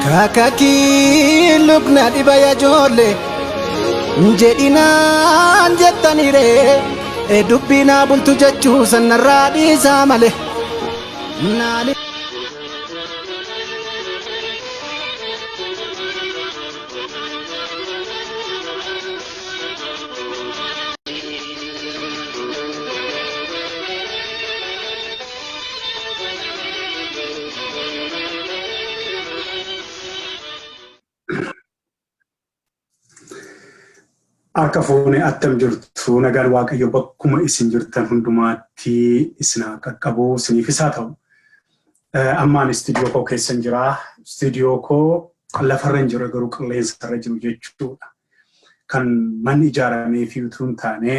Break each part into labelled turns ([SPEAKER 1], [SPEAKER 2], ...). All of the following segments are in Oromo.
[SPEAKER 1] Kakakii lukna dhiba ya joolle jedhinaan jettanire dubbinaa bultu jechuu sannarraa dhiisaa male. Naani.
[SPEAKER 2] Harka fuunee attam jirtu? Nagaan Waaqayyo bakkuma isin jirtan hundumaatti isin haa qaqqabu, isiniifis haa ta'u. Ammaan istiidiyoo koo keessan jira. Istiidiyoo koo lafarra hin jiru, garuu qilleensarra jiru jechuudha. Kan manni ijaaramee fi utuu hin taane,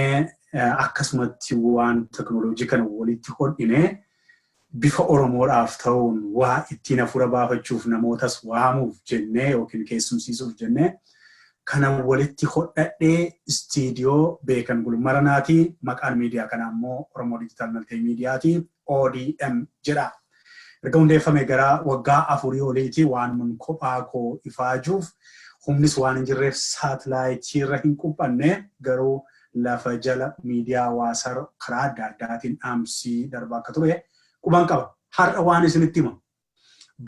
[SPEAKER 2] akkasumatti waan teknooloojii kana walitti hodhine bifa Oromoodhaaf ta'uun waa ittiin hafuura baafachuuf, namootas waamuuf jennee yookiin keessumsiisuuf jennee kana walitti hodhadhee istiidiyoo Beekan Gulmaranaati. Maqaan miidiyaa kanaa immoo Oromoo Digital Malteemiidiyaati. ODM jedha. Erga hundeeffame gara waggaa 4 oliiti. Waan mun kophaa koo ifaajuuf humnis waan hin jirreef saatilaayitii irra hin quphanne, garuu lafa jala miidiyaa hawaasaa karaa adda addaatiin dhaamsii darbaa akka ture quban qaba. Har'a waan isinitti hima.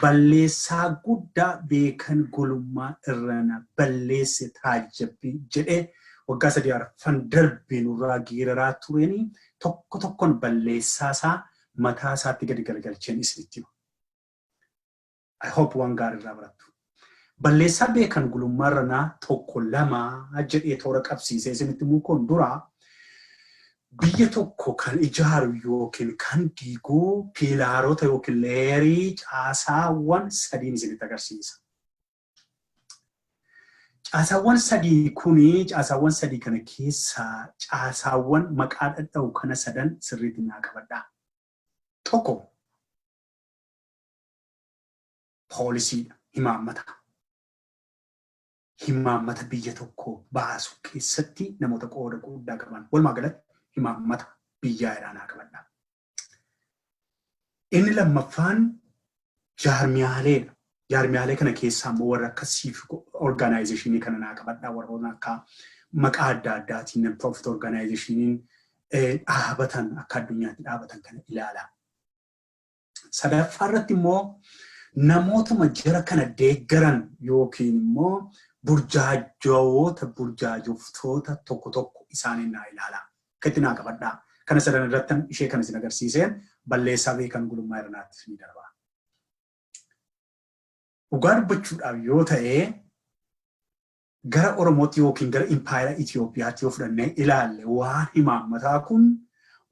[SPEAKER 2] Balleessaa guddaa Beekan Gulummaa Irrana balleesse taajjabbii jedhee waggaa 3 arfan darbe nurraa geeraraa tureen tokko tokkon balleessaa isaa mataa isaatti gadi galagalcheen isinitti hima. I hope waan gaarii irraa barattu. Balleessaa Beekan Gulummaa Irranaa tokko lama jedhee toora qabsiisee isinitti himuu koon dura, biyya tokko kan ijaaru yookiin kan diigu piilaarota yookiin leeyerii caasaawwan sadiin isinitti agarsiisa. Caasaawwan sadii kuni, caasaawwan sadii kana keessaa caasaawwan maqaa dhadha'u kana sadan sirriitti naa qabadhaa. Tokko poolisiidha, himaammata. Himaammata biyya tokko baasu keessatti namoota qooda guddaa qaban. Walumaa galatti himaammata biyyaa irraa naa qabadha. Inni lammaffaan jaarmiyaaleedha. Jaarmiyaalee kana keessaa immoo warra akka civic organizationii kana naa qabadha. Warroota akka maqaa adda addaatiin non profit organizationiin dhaabatan, akka addunyaatti dhaabatan kana ilaala. Sadaffaa irratti immoo namootuma jara kana deeggaran yookiin immoo burjaajoota, burjaajoftoota tokko tokko isaaniin naa ilaala. Akka itti naa qabadhaa. Kana sadan irratti ishee kana isin agarsiiseen balleessaa Beekan Gulummaa Irranaatti ni darba. Dhugaa dubbachuudhaaf yoo ta'e, gara Oromootti yookiin gara impaayera Itoophiyaatti yoo fudhannee ilaalle, waan himaammataa kun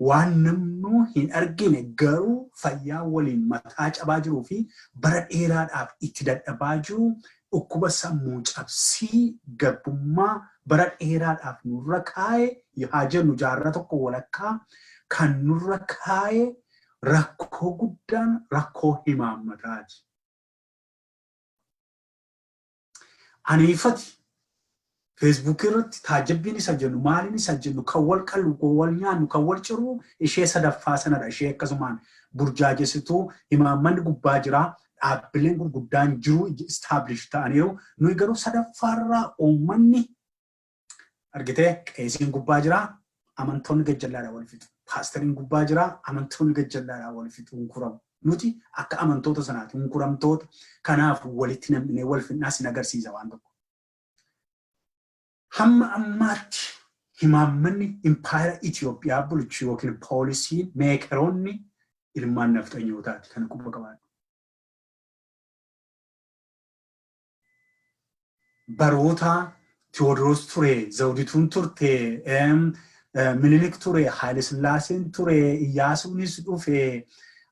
[SPEAKER 2] waan namnuu hin argine, garuu fayyaa waliin mataa cabaa jiruu fi bara dheeraadhaaf itti dadhabaa jiru, dhukkuba sammuu cabsii garbummaa bara dheeraadhaaf nurra kaa'e, haa jennu jaarraa tokko walakkaa kan nurra kaa'e, rakkoo guddaan rakkoo himaammataati. Aniifati Feesbuukii irratti taajjabbiin isa jennu, maaliin isa jennu, kan wal qallu, kan wal nyaannu, kan wal ciru ishee sadaffaa sanadha. Ishee akkasumaan burjaajessituu himaammanni gubbaa jira. Dhaabbileen gurguddaan jiru, establish ta'aniiru. Nuyi garuu sadaffaarraa uummanni argitee, qeesiin gubbaa jira. Amantoonni gajjallaadhaa wal fixu. Paastariin gubbaa jira. Amantoonni gajjallaadhaa wal fixu, hunkuramu. Nuti akka amantoota sanaati hunkuramtoota. Kanaaf walitti nam'inee wal fixnaa sin agarsiisa waan tokko. Hamma ammaatti himaammanni impaayera Itoophiyaa bulchu yookiin poolisii meekeroonni ilmaan nafxanyootaati, kana quba qabaadhu. Baroota Tewoodiroos ture, Zawudituun turte, Minilik ture, Haayile Sillaaseen ture, Iyyaasuunis dhufe,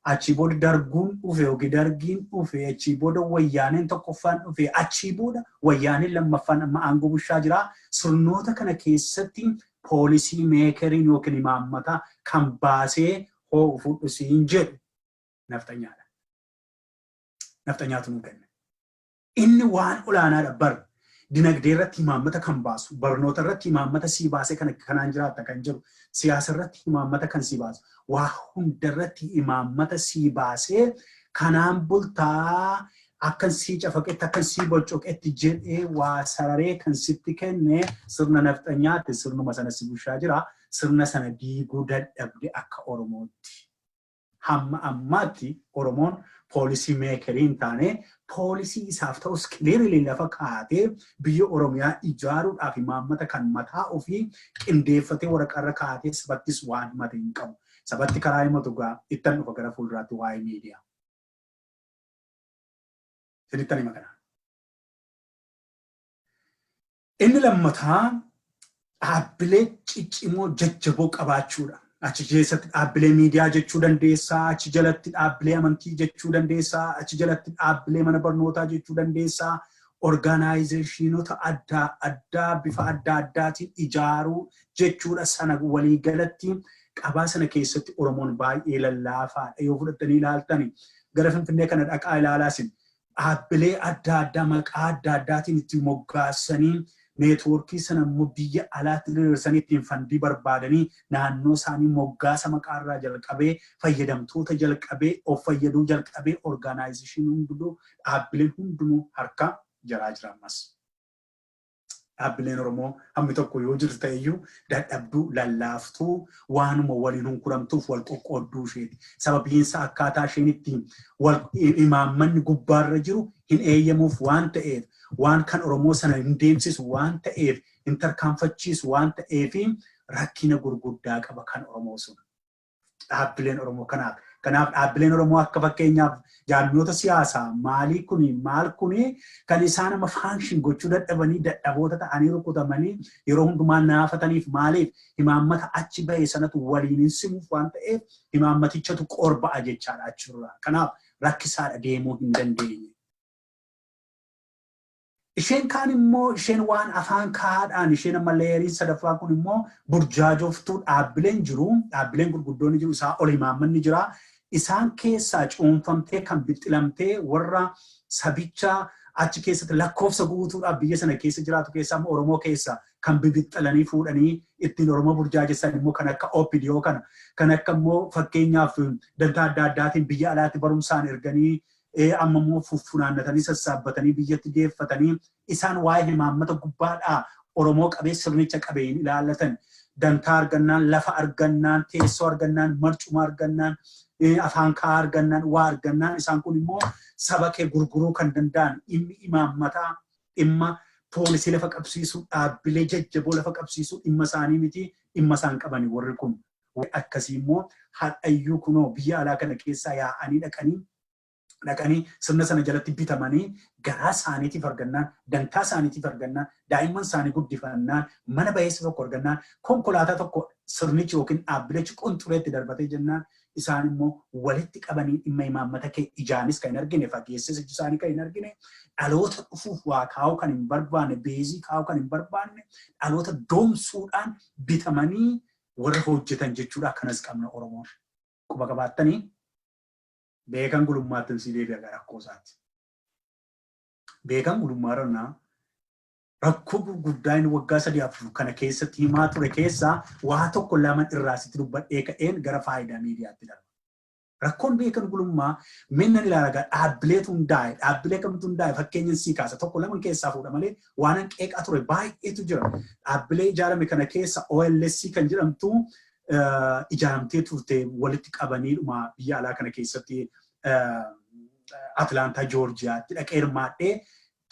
[SPEAKER 2] achii booda Darguun dhufe yookiin Dargiin dhufe, achii booda Wayyaaneen tokkoffaan dhufe, achii booda Wayyaaneen lammaffaan amma aangoo bushaa jira. Sirnoota kana keessatti poolisii meekeriin yookiin imaammata kan baasee hoo'u fudhu siin jedhu nafxanyaadha. Nafxanyaatu nuu kenne. Inni waan olaanaadha bar. Dinagdee irratti imaammata kan baasu, barnoota irratti imaammata sii baasee kan kanaan jiraatta kan jiru, siyaasa irratti imaammata kan sii baasu, waa hunda irratti imaammata sii baasee Kanaan bultaa, akkan sii cafaqetti, akkan sii boccoqetti jedhee waa sararee kan sitti kenne sirna nafxanyaatti. Sirnuma sana si bushaa jira. Sirna sana diiguu dadhabde akka Oromootti. Hamma ammaatti Oromoon policy makerii hin taane, policy isaaf ta'us clearly lafa kaa'atee biyya Oromiyaa ijaaruudhaaf imaammata kan mataa ofii qindeeffatee waraqaarra kaa'atee sabattis waan himate hin qabu. Sabatti karaa himatu gaa ittan dhufa gara fuulduraatti waa'ee miidiyaa. Isinittan hima kana. Inni lammataa dhaabbilee ciccimoo jajjaboo qabaachuudha. Achi keessatti dhaabbilee miidiyaa jechuu dandeessaa, achi jalatti dhaabbilee amantii jechuu dandeessaa, achi jalatti dhaabbilee mana barnootaa jechuu dandeessaa. Organizationoota adda addaa bifa adda addaatiin ijaaruu jechuudha. Sana waliigalatti qabaa sana keessatti Oromoon baay'ee lallaafaadha. Yoo fudhattanii ilaaltani, gara Finfinnee kana dhaqaa ilaalaasin, dhaabbilee adda addaa maqaa adda addaatiin itti moggaasanii, networkii sana immoo biyya alaatti diriirsanii, ittiin fundii barbaadanii, naannoo isaanii moggaasa maqaarraa jalqabee, fayyadamtoota jalqabee, of fayyaduu jalqabee, organizationii hundinuu, dhaabbileen hundinuu harka jaraa jira ammas. Dhaabbileen Oromoo hammi tokko yoo jirtu ta'eyyuu, dadhabduu, lallaaftuu, waanuma waliin hunkuramtuuf wal qoqqoodduu isheeti. Sababiinsa akkaataa isheen ittiin wal imaammanni gubbaarra jiru hin eeyyamuuf waan ta'eef, waan kan Oromoo sana hin deemsisu waan ta'eef, hin tarkaanfachiisu waan ta'eef, rakkina gurguddaa qaba kan Oromoo sun. Dhaabbileen Oromoo kanaaf. Kanaaf dhaabbileen Oromoo akka fakkeenyaaf jaarmiyoota siyaasaa maalii kuni, maal kuni, kan isaan amma function gochuu dadhabanii, dadhaboota ta'anii, rukutamanii yeroo hundumaa naafataniif maaliif? Himaammata achi bahe sanatu waliin hin simuuf waan ta'eef, himaammatichatu qorba'a jechaadha achirraa. Kanaaf rakkisaadha, deemuu hin dandeenye. Isheen kaan immoo, isheen waan afaan kaadhaan, isheen amma layeriin sadaffaa kun immoo burjaajoftuu. Dhaabbileen jiru, dhaabbileen gurguddoonni jiru, isaa ol imaammanni jira. Isaan keessaa cuunfamtee kan bixxilamtee warra sabicha achi keessatti lakkoofsa guutuudhaaf biyya sana keessa jiraatu keessaa immoo Oromoo keessa kan bibixxalanii fuudhanii ittiin Oromoo burjaajessan immoo kan akka OPDO kana, kan akka immoo fakkeenyaaf dantaa adda addaatiin biyya alaatti barumsaan erganii, amma immoo fuffunaannatanii sassaabbatanii biyyatti deeffatanii, isaan waa'ee himaammata gubbaadhaa Oromoo qabee sirnicha qabee hin ilaallatan. Dantaa argannaan, lafa argannaan, teessoo argannaan, marcuma argannaan, afaan kaa'aa argannaan, waa argannaan, isaan kun immoo saba kee gurguruu kan danda'an, dhimmi imaammataa, dhimma policy lafa qabsiisuu, dhaabbilee jajjaboo lafa qabsiisuu dhimma isaanii miti, dhimma isaan qabani warri kun. Akkasii immoo har'ayyuu kunoo biyya alaa kana keessaa yaa'anii dhaqanii sirna sana jalatti bitamanii, garaa isaaniitiif argannaan, dantaa isaaniitiif argannaan, daa'imman isaanii guddifannaan, mana baheessa tokko argannaan, konkolaataa tokko sirnichi yookiin dhaabbilechi qunxureetti darbatee jennaan, isaan immoo walitti qabanii dhimma imaammata kee ijaanis kan hin argine, fageessis iji isaanii kan hin argine, dhaloota dhufuuf waa kaa'uu kan hin barbaanne, baseii kaa'uu kan hin barbaanne, dhaloota doomsuudhaan bitamanii warra hojjetan jechuudha. Kanas qabna Oromoon. Quba qabaattanii Beekan Gulummaatti sii deebi'a gara rakkoo isaatti. Beekan Gulummaa irraa rakkoo gurguddaa inni waggaa 3-4 kana keessatti himaa ture keessaa waa tokko lama irraa sitti dubbadhee ka'een gara faayidaa miidiyaatti darba. Rakkoon Beekan Gulummaa minnan ilaala gaa, dhaabbileetu hundaa'e, dhaabbilee kamtu hundaa'e? Fakkeenyan sii kaasa, tokko lama keessaa fuudha malee waan qeeqaa ture baay'eetu jira. Dhaabbilee ijaarame kana keessa OLS kan jedhamtu ijaaramtee turte, walitti qabaniidhuma biyya alaa kana keessatti Atlaantaa Joorjiyaatti dhaqee hirmaadhee,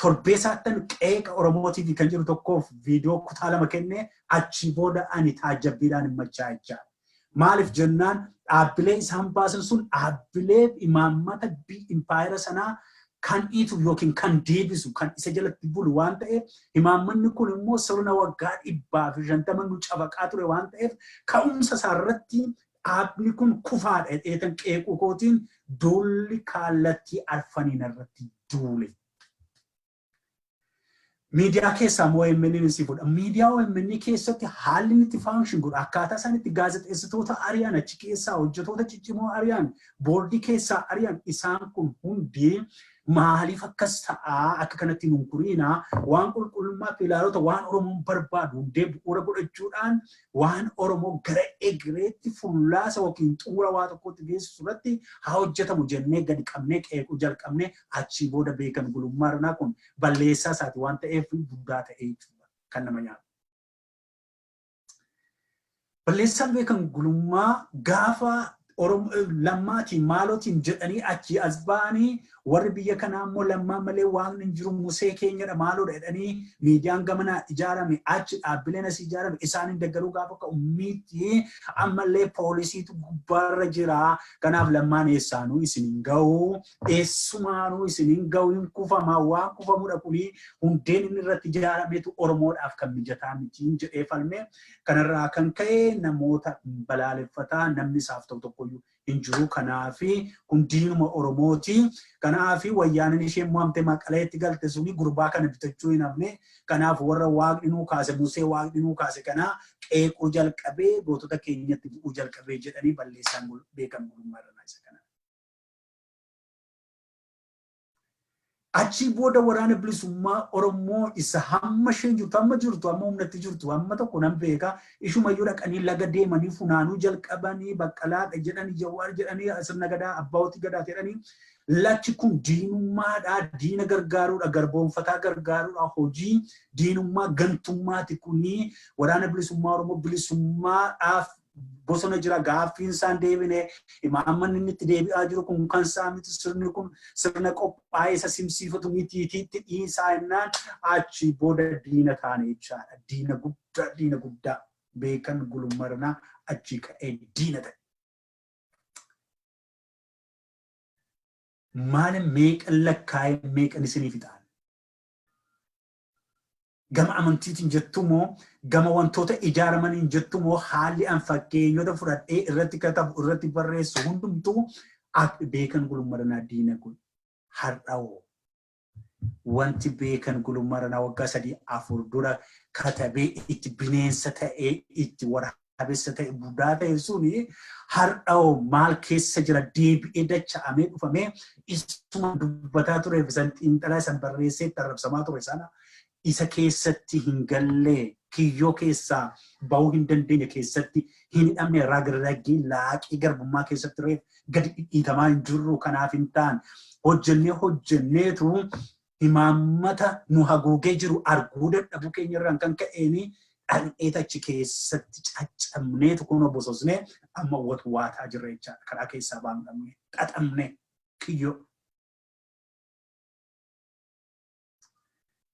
[SPEAKER 2] torbee isaattan qeeqa Oromootiif kan jiru tokkoof viidiyoo kutaa lama kenne. Achii booda ani taajjabbiidhaan hin machaa'ichaa. Maaliif jennaan, dhaabbilee isaan baasan sun dhaabbilee imaammata impaayera sanaa kan dhiitu yookiin kan deebisu, kan isa jalatti bulu waan ta'eef, imaammanni kun immoo sirna waggaa 150 nu cabaqaa ture waan ta'eef, ka'umsa isaarratti dhaabni kun kufaadha jedheetan qeequu kootiin duulli kallattii arfaniin irratti duule. Miidiyaa keessaa immoo OMN si fudha. Miidiyaa OMN keessatti haalli inni itti function godhu, akkaataa isaan itti gaazexeessitoota ari'an, achi keessaa hojjetoota ciccimoo ari'an, boordii keessaa ari'an, isaan kun hundi Maaliif akkas ta'aa? Akka kanatti nun kuriinaa waan qulqullummaa fi ilaalota waan Oromoon barbaadu hundee bu'uura godhachuudhaan waan Oromoo gara egereetti fullaasa yookiin xumura waa tokkotti geessisu irratti haa hojjetamu jennee gadi qabnee qeequu jalqabnee, achii booda Beekan Gulummaa Irranaa kun balleessaa isaati waan ta'eef guddaa ta'ee jechuudha kan nama nyaatu. Balleessaan Beekan Gulummaa gaafa Lammaatiin maalotiin jedhanii achii as ba'anii, warri biyya kanaa immoo Lammaa malee waaqni hin jiru, Musee keenyadha, maaloodha jedhanii, miidiyaan gamanaa ijaarame, achi dhaabbileen asii ijaarame isaan hin deeggaruu gaafa ka'u miti, ammallee poolisiitu gubbaarra jira. Kanaaf Lammaan eessaanuu isin hin ga'u, eessumaanuu isin hin ga'u, hin kufama, waan kufamudha kuni, hundeen inni irratti ijaarametu Oromoodhaaf kan mijataa miti jedhee falme. Kanarraa kan ka'e namoota balaaleffataa namni isaaf ta'u tokkoyyuu hin jiru. Kanaafi kun diinuma Oromooti. Kanaafi Wayyaaneen isheen mo'amte Maqaleetti galte suni gurbaa kana bitachuu hin hafne. Kanaaf warra waaqni nuu kaase, Musee waaqni nuu kaase kana qeequu jalqabee, gootota keenyatti bu'uu jalqabee jedhanii balleessaan Beekan Gulummaa Irranaa isa kana. Achii booda Waraana Bilisummaa Oromoo isa hamma isheen jirtu, amma jirtu, amma humnatti jirtu, amma tokko nan beeka. Ishumayyuu dhaqanii laga deemanii funaanuu jalqabanii, Baqqalaadha jedhanii, Jawaar jedhanii, sirna gadaa abbootii gadaa jedhanii, lakki kun diinummaadha, diina gargaaruudha, garboonfataa gargaaruudha, hojii diinummaa gantummaati kuni. Waraana Bilisummaa Oromoo bilisummaadhaaf bosona jira, gaaffiin isaan deebine, imaammanni inni itti deebi'aa jiru kun kan isaa miti, sirni kun sirna qophaa'ee isa simsiifatu mitiitiitti dhiisaa jennaan, achi booda diina taane jechaadha. Diina guddaa, diina guddaa. Beekan Gulummaa Irranaa achii ka'ee diina ta'e. Maali meeqan lakkaa'ee meeqan isinii fixaan? Gama amantiitiin jettumoo, gama wantoota ijaaramaniin jettumoo, haalli an fakkeenyota fudhadhee irratti katabu, irratti barreessu hundumtuu Beekan Gulummaa Irranaa diina kun har'awoo wanti Beekan Gulummaa Irranaa waggaa 3 4 dura katabee itti bineensa ta'ee, itti waraabessa ta'e, budaa ta'e suni har'awoo maal keessa jira? Deebi'ee dacha'amee dhufamee isuma dubbataa tureef isan xiinxalaa isan barreessee itti arrabsamaa ture sana isa keessatti hin gallee, kiyyoo keessaa bahuu hin dandeenye, keessatti hin hidhamne, ragragii laaqii garbummaa keessatti reef gadi dhidhiitamaa hin jirru. Kanaaf hin ta'an hojjennee hojjenneetu himaammata nu haguugee jiru arguu dadhabuu keenya irraan kan ka'eeni dhaqneet achi keessatti caccabneetu kun bososnee amma watwaataa jirra jechaadha. Karaa keessaa baanu dhabnee xaxamnee kiyyoo.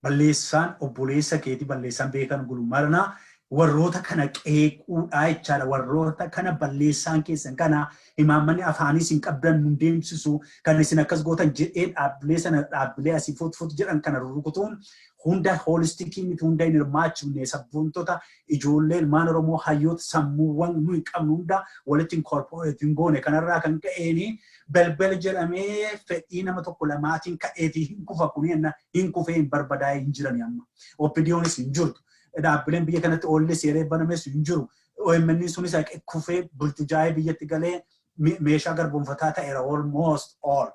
[SPEAKER 2] Balleessaan obboleessa keeti, balleessaan Beekan Gulummaa Irranaa warroota kana qeequudhaa jechaadha. Warroota kana balleessaan keessan kana, imaammanni afaanii isin qabdan nun deemsisu, kan isin akkas gootan jedhee dhaabbilee sana, dhaabbilee asii fut fut jedhan kana rukutuun hunda holistic miti, hunda hin hirmaachifne, sabboontota ijoollee ilmaan Oromoo, hayyoota sammuuwwan nuyi qabnu hunda walitti incorporate hin goone. Kanarraa kan ka'eeni belbel jedhamee fedhii nama tokko lamaatiin ka'eetii hin kufa kuni enna hin kufee hin barbadaa'ee hin jirani amma. OPDOnis hin jirtu. Dhaabbileen biyya kanatti oolli seeree banames hin jiru. OMN sunis haqee kufee bultujaa'ee biyyatti galee meeshaa garboomfataa ta'eera almost all.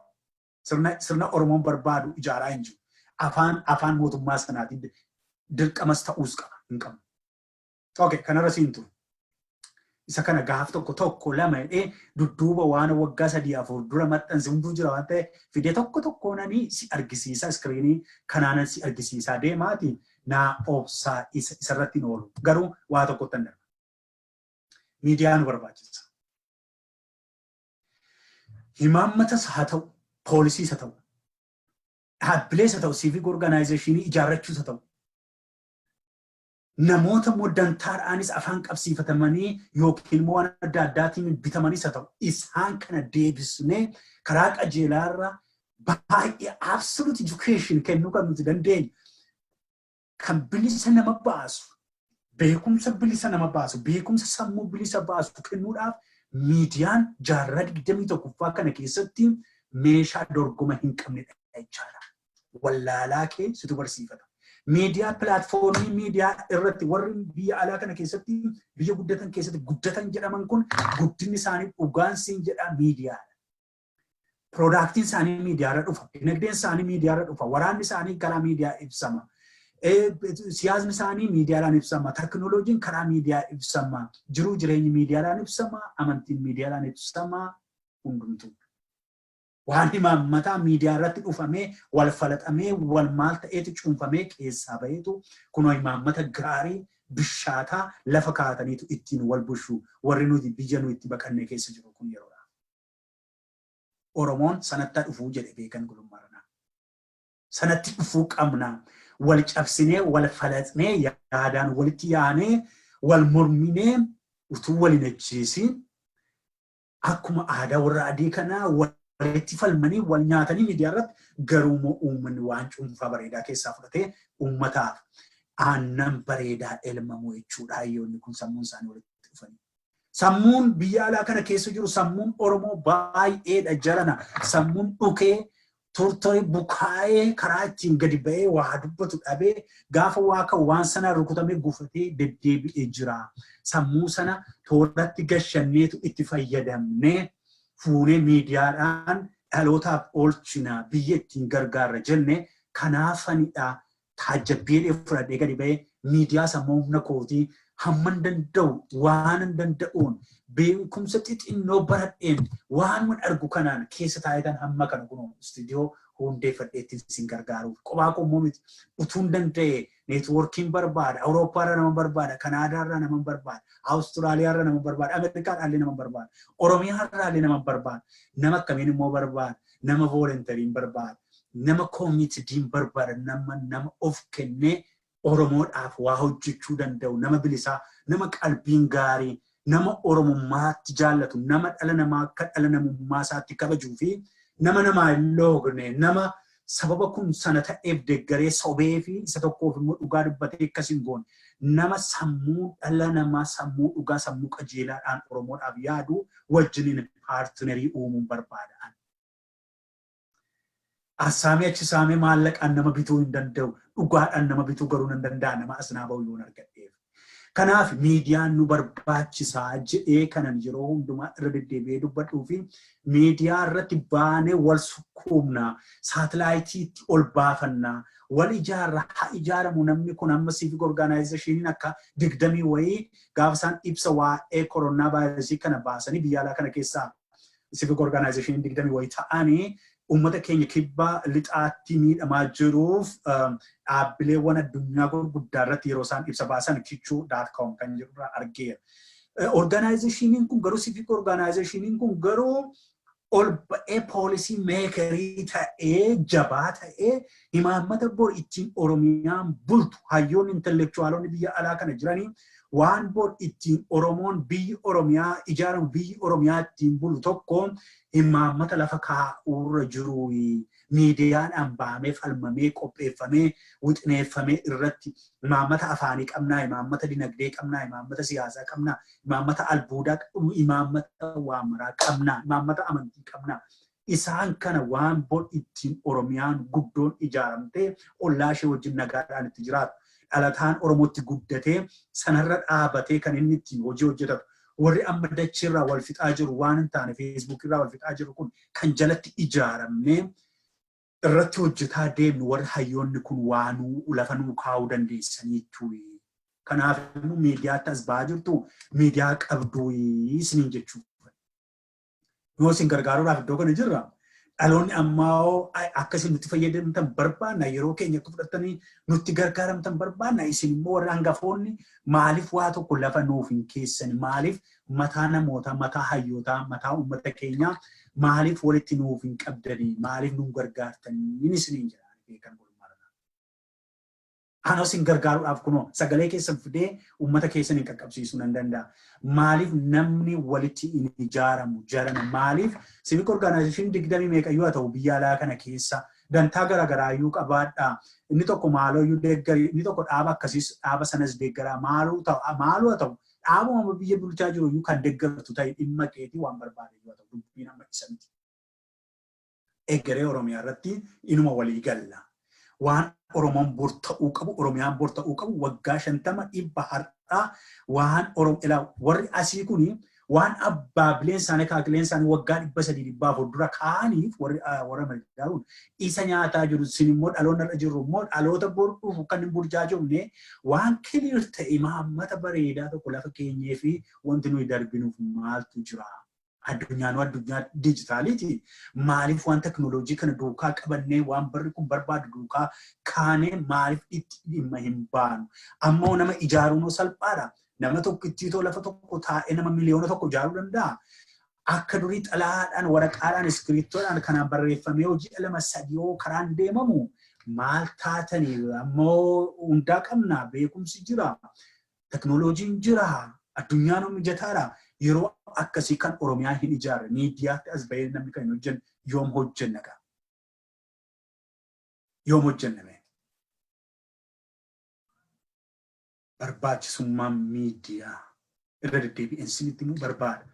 [SPEAKER 2] Sirna Oromoon barbaadu ijaaraa hin jiru. Afaan mootummaa sanaatiin dirqamas ta'uus qaba hin qabu. Okay, kanarra siin turu. Isa kana gaaf tokko tokko lama jedhee dudduuba waan waggaa 3 4 dura maxxanse hunduu jira waan ta'e fidee tokko tokkoonanii si argisiisa, screenii kanaanan si argisiisaa deemaati naa obsaa, isarratti hin oolu. Garuu waa tokkotti hin darba. Miidiyaa nu barbaachisa. Himaammatas haa ta'u, poolisiis haa ta'u, dhaabbilees haa ta'u, civic organizationii ijaarrachuus haa ta'u, namoota immoo dantaadhaanis afaan qabsiifatamanii yookiin immoo waan adda addaatiin bitamanis haa ta'u, isaan kana deebisnee karaa qajeelaarra baay'ee absolute education kennuu kan nuti dandeenyu, kan bilisa nama baasu, beekumsa bilisa nama baasu, beekumsa sammuu bilisa baasu kennuudhaaf miidiyaan jaarraa 21ffaa kana keessatti meeshaa dorgoma hin qabnedha jechaadha. Wallaalaa kee situ barsiifata. Miidiyaa, platformii miidiyaa irratti warri biyya alaa kana keessatti biyya guddatan keessatti guddatan jedhaman kun guddinni isaanii dhugaan siin jedhaa miidiyaadha. Productiin isaanii miidiyaarra dhufa. Dinagdeen isaanii miidiyaarra dhufa. Waraanni isaanii karaa miidiyaa ibsama. Siyaasni isaanii miidiyaadhaan ibsama. Teknooloojiin karaa miidiyaa ibsama. Jiruu jireenyi miidiyaadhaan ibsama. Amantiin miidiyaadhaan ibsama. Hundumtuu. Waan imaammataa miidiyaa irratti dhufamee, wal falaxamee, wal maal ta'eetu cuunfamee keessaa baheetu kunoo imaammata gaarii bishaataa lafa kaa'ataniitu ittiin wal bulchu warri nuti biyya nuyi itti baqannee keessa jiru kun yeroodha. Oromoon sanatti dhufuu jedhe Beekan Gulummaa. Sanatti dhufuu qabna. Wal cabsinee, wal falaxnee, yaadaan walitti yaanee, wal morminee, utuu wal hin ajjeesiin, akkuma aadaa warra adii kanaa walitti falmanii wal nyaatanii miidiyaa irratti, garuu immoo uummanni waan cuunfaa bareedaa keessaa fudhatee uummataaf aannan bareedaa elmamu jechuudha. Hayyoonni kun sammuun isaanii walitti dhufanii. Sammuun biyya alaa kana keessa jiru sammuun Oromoo baay'eedha jarana. Sammuun dhukee tortoree bukaa'ee karaa ittiin gadi ba'ee waa dubbatu dhabee, gaafa waa ka'u waan sana rukutamee gufatee deddeebi'ee jira. Sammuu sana tooratti gashanneetu itti fayyadamnee fuunee miidiyaadhaan dhalootaaf oolchina, biyya ittiin gargaarra jenne. Kanaafanidha taajjabbiidhee fudhadhee gadi ba'ee miidiyaa sammuu humna kootii hamman danda'u, waan danda'uun, beekumsa xixinnoo baradheen, waan argu kanaan keessa taayitan hamma kana kunoo istiidiyoo hundeeffadhee ittiin isin gargaaruuf. Kophaa koo immoo miti. Utuun danda'e networkiin barbaada. Awurooppaarra nama barbaada, Kanaadaarraa nama barbaada, Awustiraaliyaarra nama barbaada, Ameerikaadhaallee nama barbaada, Oromiyaarraallee nama barbaada. Nama akkamiin immoo barbaada? Nama volunteeriin barbaada, nama committediin barbaada, nama of kennee Oromoodhaaf waa hojjechuu danda'u, nama bilisaa, nama qalbiin gaarii, nama Oromummaatti jaallatu, nama dhala namaa akka dhala namummaa isaatti kabajuu fi nama namaa hin loogne, nama sababa kun sana ta'eef deeggaree sobee fi isa tokkoof immoo dhugaa dubbatee akkas hin goone, nama sammuu dhala namaa, sammuu dhugaa, sammuu qajeelaadhaan Oromoodhaaf yaadu wajjiniin partnerii uumuun barbaada. Assaamee achi saamee maallaqaan nama bituu hin danda'u. Dhugaadhaan nama bituu garuu nan danda'a, nama asnaa bahu yoon argadheef. Kanaaf miidiyaan nu barbaachisaa jedhee kanan yeroo hundumaa irra deddeebi'ee dubbadhuu fi miidiyaa irratti baanee wal sukkuumna, saatalaayitiitti ol baafanna, wal ijaarra, haa ijaaramu namni kun. Amma civic organizationiin akka 20 wayii gaafa isaan ibsa waa'ee koronaa vaayirasii kana baasanii, biyya alaa kana keessaa civic organizationiin 20 wayii ta'anii uummata keenya kibba lixaatti miidhamaa jiruuf dhaabbileewwan addunyaa gurguddaa irratti yeroo isaan ibsa baasan kichuu.com kan jedhurraa argeera. Organizationiin kun garuu, civic organizationiin kun garuu ol ba'ee policy makerii ta'ee, jabaa ta'ee, imaammata bor ittiin Oromiyaan bultu, hayyoonni intellectualonni biyya alaa kana jiranii waan bor ittiin Oromoon, biyyi Oromiyaa ijaaramu, biyyi Oromiyaa ittiin bulu tokko imaammata lafa kaa'uurra jiru. Miidiyaadhaan bahamee, falmamee, qopheeffamee, wixineeffamee irratti imaammata afaanii qabnaa, imaammata dinagdee qabnaa, imaammata siyaasaa qabnaa, imaammata albuudaa, imaammata waamaraa qabnaa, imaammata amantii qabnaa. Isaan kana waan bor ittiin Oromiyaan guddoon ijaaramtee ollaa ishee wajjin nagaadhaan itti jiraatu. Dhalataan Oromootti guddatee sanarra dhaabatee kan inni ittiin hojii hojjetatu. Warri amma dachiirraa wal fixaa jiru, waan hin taane Facebookirraa wal fixaa jiru kun kan jalatti ijaaramnee irratti hojjetaa deemnu, warri hayyoonni kun waanuu lafa nuu kaa'uu dandeessanii jechuudha. Kanaaf immoo miidiyaatti as ba'aa jirtu, miidiyaa qabduu isiniin jechuudha. Yoo isin gargaaruudhaaf iddoo kana jirra. Dhaloonni ammaa akka isin nutti fayyadamtan barbaanna. Yeroo keenya akka fudhattanii nutti gargaaramtan barbaanna. Isin immoo warri hangafoonni maaliif waa tokko lafa nuuf hin keessan? Maaliif mataa namootaa, mataa hayyootaa, mataa uummata keenyaa maaliif walitti nuuf hin qabdanii? Maaliif nu gargaartanii? Isiniin jedha Beekan Gulummaa. Anoo isin gargaaruudhaaf kunoo sagalee keessan fidee uummata keessan hin qaqqabsiisuu nan danda'a. Maaliif namni walitti hin ijaaramu jarana? Maaliif civic organization 20 meeqayyuu haa ta'u biyya alaa kana keessa dantaa garaagaraayyuu qabaadha. Inni tokko maalooyyuu deeggari, inni tokko dhaaba akkasiis dhaaba sanas deeggaraa, maaluu ta'u, maaluu haa ta'u, dhaabuma biyya bulchaa jiru iyyuu kan deeggartu ta'e, dhimma keetii waan barbaade iyyuu haa ta'u, dubbiin amma isa miti. Egeree Oromiyaa irratti inuma walii galla. Waan Oromoon bor ta'uu qabu, Oromiyaan bor ta'uu qabu, waggaa 50, 100 har'aa waan Oromoo warri asii kuni Waan abbaabileen isaanii, akaakileen isaanii waggaa 300, 400 dura kaa'aniif warri warra Ameerikaa kun isa nyaataa jiru. Isin immoo dhaloonni irra jirru immoo dhaloota bor dhufu kan hin burjaajofne waan clear ta'e, imaammata bareedaa tokko lafa keenyee fi wanti nuyi darbinuuf maaltu jira? Addunyaan addunyaa dijitaaliiti. Maaliif waan teknooloojii kana duukaa qabannee, waan barri kun barbaadu duukaa kaanee maaliif itti dhimma hin baanu? Ammoo nama ijaaruun salphaadha. Nama tokkittiitoo lafa tokko taa'ee nama 1 miliyoona ijaaruu danda'a. Akka durii xalayaadhaan, waraqaadhaan, iskiriiptoodhaan kanaan barreeffamee hojii 2, 3 yoo karaan deemamu maal taatanii? Ammoo hundaa qabna, beekumsi jira, teknooloojiin jira, addunyaan mijataadha. Yeroo akkasii kan Oromiyaa hin ijaarre, miidiyaatti as bahee namni kan hin hojjenne yoom hojjenna gaa? Yoom hojjenna mee? Barbaachisummaan miidiyaa irra deddeebi'een isinitti himuu barbaada.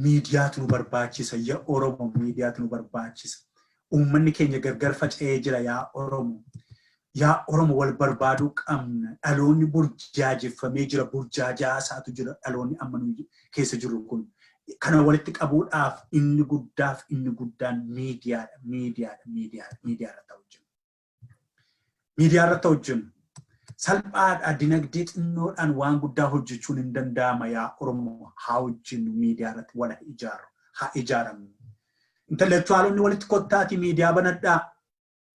[SPEAKER 2] Miidiyaatu nu barbaachisa, yaa Oromoo, miidiyaatu nu barbaachisa. Uummanni keenya gargar faca'ee jira, yaa Oromoo. Yaa Oromoo, wal barbaaduu qabna. Dhaloonni burjaajeffamee jira. Burjaajaa isaatu jira dhaloonni amma nu keessa jiru kun. Kana walitti qabuudhaaf inni guddaaf inni guddaan miidiyaadha. Miidiyaadha. Miidiyaadha. Miidiyaa irratti hojjennu. Miidiyaa irratti hojjennu. Salphaadha, dinagdee xinnoodhaan waan guddaa hojjechuun hin danda'ama. Yaa Oromoo, haa hojjennu, miidiyaa irratti wal ijaaru, haa ijaaramnu. Intellectualonni walitti kottaati, miidiyaa banadhaa.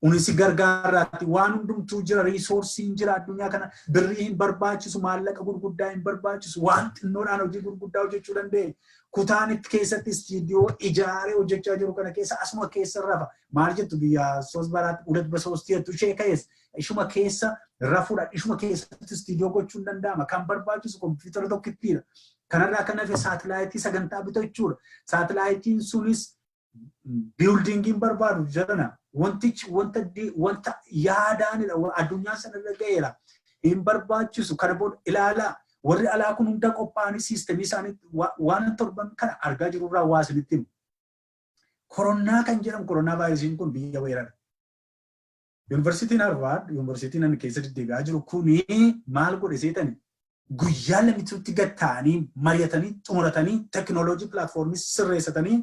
[SPEAKER 2] Kunis gargaaraati, waan hundumtuu jira, resourceiin jira addunyaa kana. Birrii hin barbaachisu, maallaqa gurguddaa hin barbaachisu, waan xinnoodhaan hojii gurguddaa hojjechuu dandeenya. Kutaan itti keessatti istiidiyoo ijaaree hojjechaa jiru kana keessa, asuma keessa rafa. Maal jettu, biyya ሶስት በአራት ሁለት በሶስት jettu ishee ka'es ishuma keessa rafuudha, ishuma keessatti istiidiyoo gochuun danda'ama. Kan barbaachisu kompiitara tokkittiidha. Kanarraa kan hafe saatilaayitii sagantaa bitachuudha. Saatilaayitiin sunis buildingiin barbaadu jedhana. Wantichi wanta yaadaanidha. Addunyaan sanarra ga'eera. Hin barbaachisu. Kana booda ilaalaa. Warri alaa kun hunda qophaa'anii systemii isaanii waan torban kana argaa jirurraa waa isinitti himu. Koronaa kan jedhamu, koronaa vaayirasiin kun biyya weerara. Yuunivarsiitiin Harvard, yuunivarsiitiin ani keessa deddeebi'aa jiru kuni maal godhe seetani? Guyyaa lamitutti gad ta'anii mari'atanii xumuratanii, teknooloojii platformii sirreessatanii,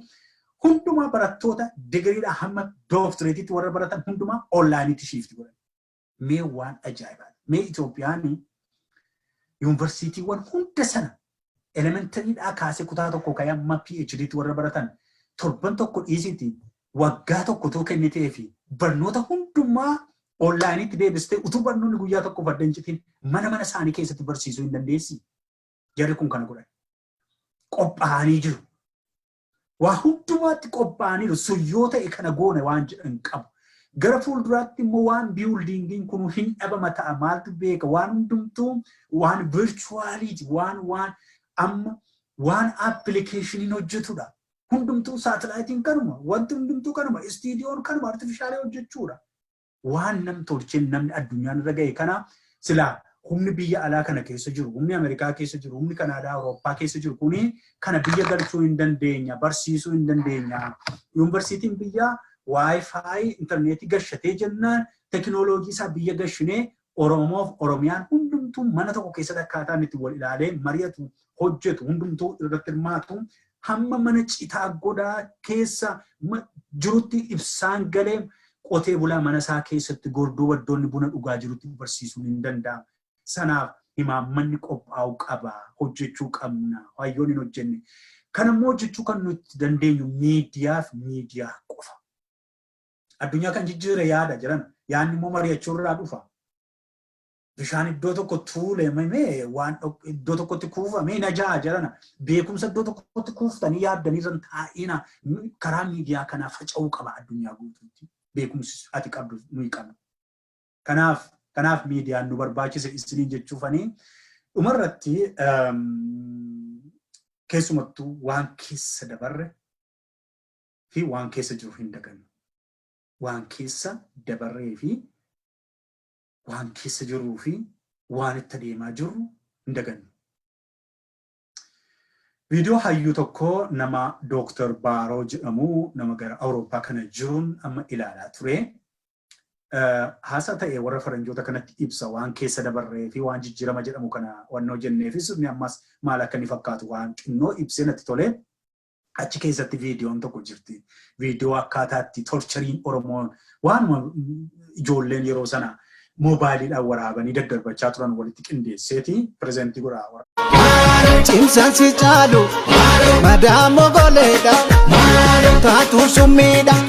[SPEAKER 2] hundumaa barattoota digiriidhaa hamma dooktireetiitti warra baratan hundumaa onlineitti shift godhan. Mee waan ajaa'ibaati. Mee Itoophiyaan yuunivarsiitiiwwan hunda sana elementarydhaa kaasee kutaa tokko ka'ee hamma PhD'tti warra baratan torban tokko dhiisiiti waggaa tokko utuu kennitee fi barnoota hundumaa onlineitti deebistee utuu barnoonni guyyaa tokko fadda hin citin mana mana isaanii keessatti barsiisuu hin dandeessi. Jarri kun kana godhan. Qophaa'anii jiru. Waa hundumaatti qophaa'aniiru. Sun yoo ta'e kana goone waan jedhan qabu. Gara fuulduraatti immoo waan buildingiin kun hin dhabama ta'a, maaltu beeka? Waan hundumtuu waan virtualiiti, waan amma waan applicationiin hojjetudha. Hundumtuu saatilaayitiin kanuma, wanti hundumtuu kanuma, istiidiyoon kanuma artificialii hojjechuudha. Waan nam tolcheen namni addunyaan irra ga'e kana silaa humni biyya alaa kana keessa jiru, humni Ameerikaa keessa jiru, humni Kanaadaa, Awurooppaa keessa jiru kuni kana biyya galchuu hin dandeenya, barsiisuu hin dandeenya. Yuunivarsiitiin biyyaa WiFi intarneetii gashatee jennaan, teknooloojii isaa biyya gashinee, Oromoof Oromiyaan hundumtuu mana tokko keessatti akkaataan itti wal ilaalee mari'atu, hojjetu, hundumtuu irratti hirmaatu, hamma mana citaa godaa keessa jirutti ibsaan galee qotee bulaa mana isaa keessatti gordoo waddoonni buna dhugaa jirutti barsiisuun hin danda'amu. Sanaaf imaammanni qophaa'uu qaba. Hojjechuu qabna. Hayyoon hin hojjenne. Kan immoo hojjechuu kan nuti dandeenyu miidiyaa fi miidiyaa qofa. Addunyaa kan jijjiire yaada jiran. Yaadni immoo mari'achuu irraa dhufa. Bishaan iddoo tokko tuulamee, waan iddoo tokkotti kuufamee na ja'a jedhana. Beekumsa iddoo tokkotti kuuftanii yaaddanii irra taa'ina, karaa miidiyaa kanaa faca'uu qaba addunyaa guutuutti. Beekumsi ati qabdu nuyi qabnu. Kanaaf miidiyaan nu barbaachise isiniin jechuufanii, dhumarratti keessumattuu waan keessa dabarre fi waan keessa jiru hin dagannu. Waan keessa dabarree fi waan keessa jirruu fi waan itti adeemaa jirru hin dagannu. Viidiyoo hayyuu tokko, nama Dooktar Baaroo jedhamu, nama gara Awurooppaa kana jiruun amma ilaalaa ture. Haasa ta'e warra faranjoota kanatti ibsa waan keessa dabarree fi waan jijjiirama jedhamu kana waan hojjenneefis inni ammas maal akka inni fakkaatu waan xinnoo ibsee natti tolee, achi keessatti viidiyoon tokko jirti. Viidiyoo akkaataa itti torchariin Oromoon waanuma ijoolleen yeroo sana moobaayiliidhaan waraabanii daddarbachaa turan walitti qindeesseeti present godhaa.
[SPEAKER 1] Cimsaan si caalu madaa mogoleedha taatu summiidha.